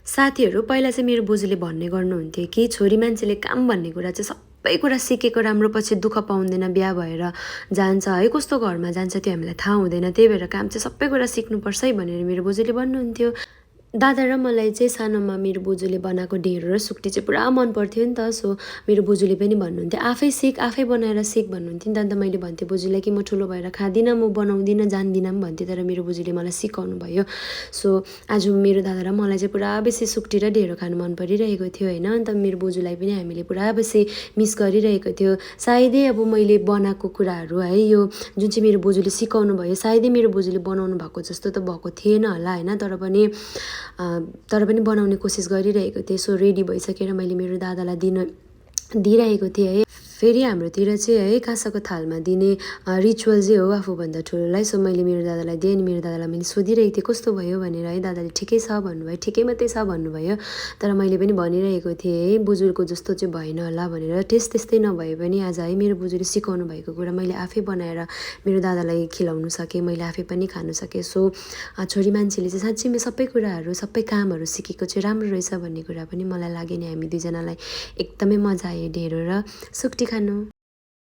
साथीहरू पहिला चाहिँ मेरो बोजूले भन्ने गर्नुहुन्थ्यो कि छोरी मान्छेले काम भन्ने कुरा चाहिँ सबै कुरा सिकेको राम्रो, पछि दुःख पाउँदैन, बिहा भएर जान्छ है, कस्तो घरमा जान्छ त्यो हामीलाई थाहा हुँदैन, त्यही भएर काम चाहिँ सबै कुरा सिक्नुपर्छ है भनेर मेरो बोजूले भन्नुहुन्थ्यो। दादा र मलाई चाहिँ सानोमा मेरो बोजूले बनाएको ढेँडो र सुक्टी चाहिँ पुरा मन पर्थ्यो नि त। सो मेरो बोजूले पनि भन्नुहुन्थ्यो आफै सिक, आफै बनाएर सिक भन्नुहुन्थ्यो नि त। अन्त मैले भन्थेँ बोजूलाई कि म ठुलो भएर खाँदिनँ, म बनाउँदिनँ, जान्दिनँ पनि भन्थेँ। तर मेरो बोजूले मलाई सिकाउनु भयो। सो आज मेरो दादा र मलाई चाहिँ पुरा बेसी सुक्टी र ढेँडो खानु मन परिरहेको थियो होइन। अन्त मेरो बोजूलाई पनि हामीले पुरा बेसी मिस गरिरहेको थियो। सायदै अब मैले बनाएको कुराहरू है, यो जुन चाहिँ मेरो बोजूले सिकाउनु भयो, सायदै मेरो बोजूले बनाउनु भएको जस्तो त भएको थिएन होला होइन, तर पनि बनाउने कोसिस गरिरहेको थिएँ। सो रेडी भइसकेर मैले मेरो दादालाई दिइरहेको थिएँ है। फेरि हाम्रोतिर चाहिँ है काँसाको थालमा दिने रिचुअल चाहिँ हो आफूभन्दा ठुलोलाई। सो मैले मेरो दादालाई दिएँ अनि मेरो दादालाई मैले सोधिरहेको थिएँ कस्तो भयो भनेर है। दादाले ठिकै छ भन्नुभयो, ठिकै मात्रै छ भन्नुभयो। तर मैले पनि भनिरहेको थिएँ है बोजूको जस्तो चाहिँ भएन होला भनेर। टेस्ट त्यस्तै नभए पनि आज है मेरो बोजूले सिकाउनु भएको कुरा मैले आफै बनाएर मेरो दादालाई खिलाउनु सकेँ, मैले आफै पनि खानु सकेँ। सो छोरी मान्छेले चाहिँ साँच्चै सबै कुराहरू, सबै कामहरू सिकेको चाहिँ राम्रो रहेछ भन्ने कुरा पनि मलाई लाग्यो नि। हामी दुईजनालाई एकदमै मजा आयो ढेँडो र सुक्टी खानु।